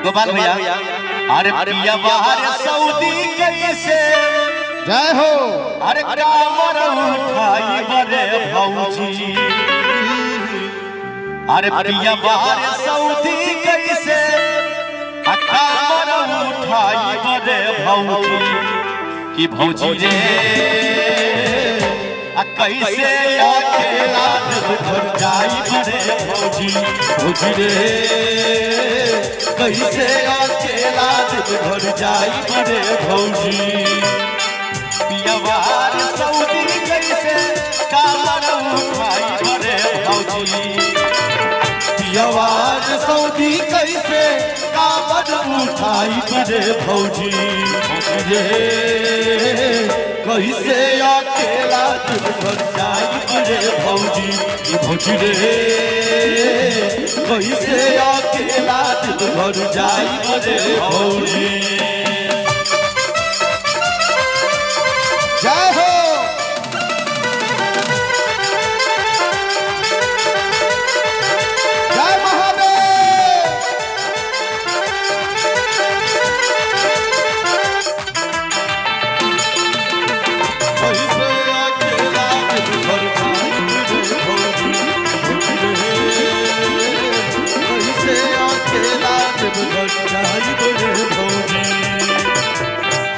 गोपाल भैया, अरे पिया बाहर सऊदी कैसे, जय हो। अरे कामर उठाई बरे भौजी। अरे पिया बाहर सऊदी कैसे, कामर उठाई बरे भौजी। कि भौजी रे कैसे अकेला घर जाई बरे भौजी। भौजी रे कैसे अकेला घर जाई बरे भौजी। पिया बाहर सऊदी कैसे, कामर उठाई बरे भौजी। पियवार सऊदी कैसे, कामर उठाई बरे भौजी। भौजी रे कैसे अकेला घर जाई बरे भौजी। भौजी रे कैसे अकेला घर जाई बरे भौजी। जय हो। जय महादेव। कैसे अकेला घर जाई बरे भौजी। भौजी रे कैसे अकेला घर जाई बरे भौजी।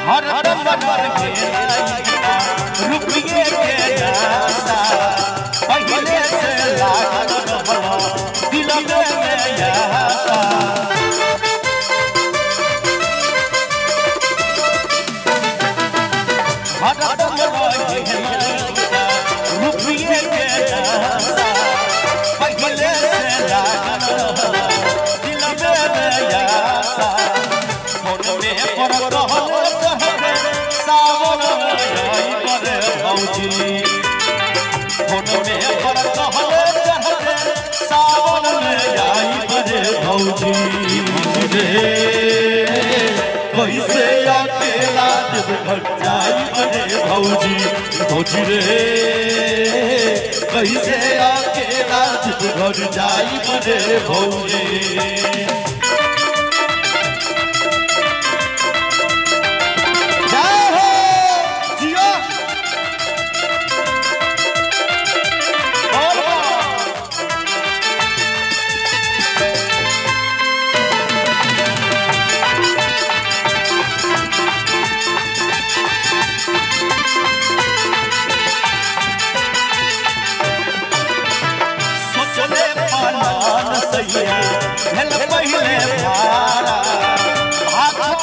हर दम पर रुपये के दाता, पहले से लागल रहल दिल में आशा। हर दम रुपये के दाता, पहले से लागल रहल दिल में आशा। फोन में पर रहल कहबे सावन आई बरे भौजी। फोन में पर रहल कहबे सावन आई बरे भौजी। भौजी रे कैसे अकेला घर जाई बरे भौजी। भौजी रे कैसे अकेला घर जाई बरे भौजी। जय हो। जियो। सोचले पालन सैया भेल पहिले भारा, भाखर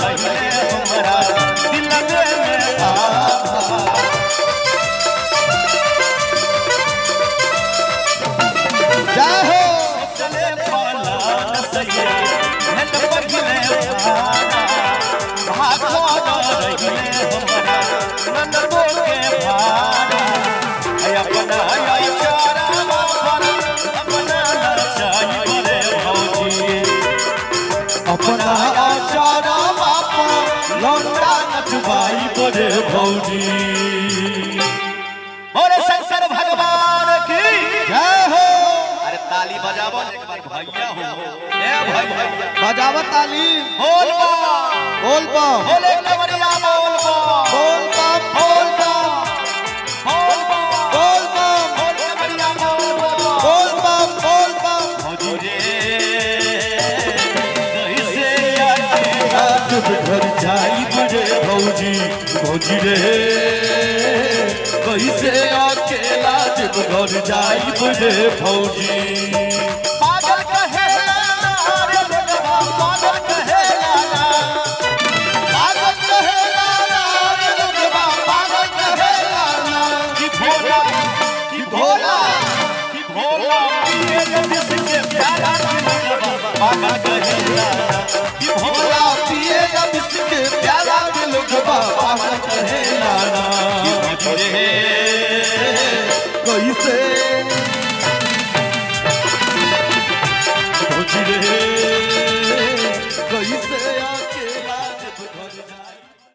रहिले हमरा दिल में आभा। जय हो। सोचले पालन सैया भेल पहिले भारा, भाखर रहिले हमरा ननदो के भारा। ऐ अपना इशारा पर अपना नचाई बरे भौजी। अपना आचारा बापा लौंडा नचवाई बरे भौजी। बोले शंकर भगवान की जय हो। अरे ताली बजाबो एक बार भैया हो, ए भाई भैया बजावत ताली। बोल बम, बोल बम। बोले कमरिया बोल बम, बोल बम। बोल बम। बोल बम, बोल बम। बोल कमरिया बोल बम। बोल बम। बोल बम। भौजी रे कैसे अकेला घर जाई बरे भौजी। भौजी रे कैसे अकेला घर जाई बरे भौजी। पागल कहेला रे लोगवा, पागल कहेला ना। पागल कहेला ना रे लोगवा, पागल कहेला ना। कि भोला, कि भोला, कि भोला पिए रे जिसके प्याला के लोगवा, पागल कहेला ना।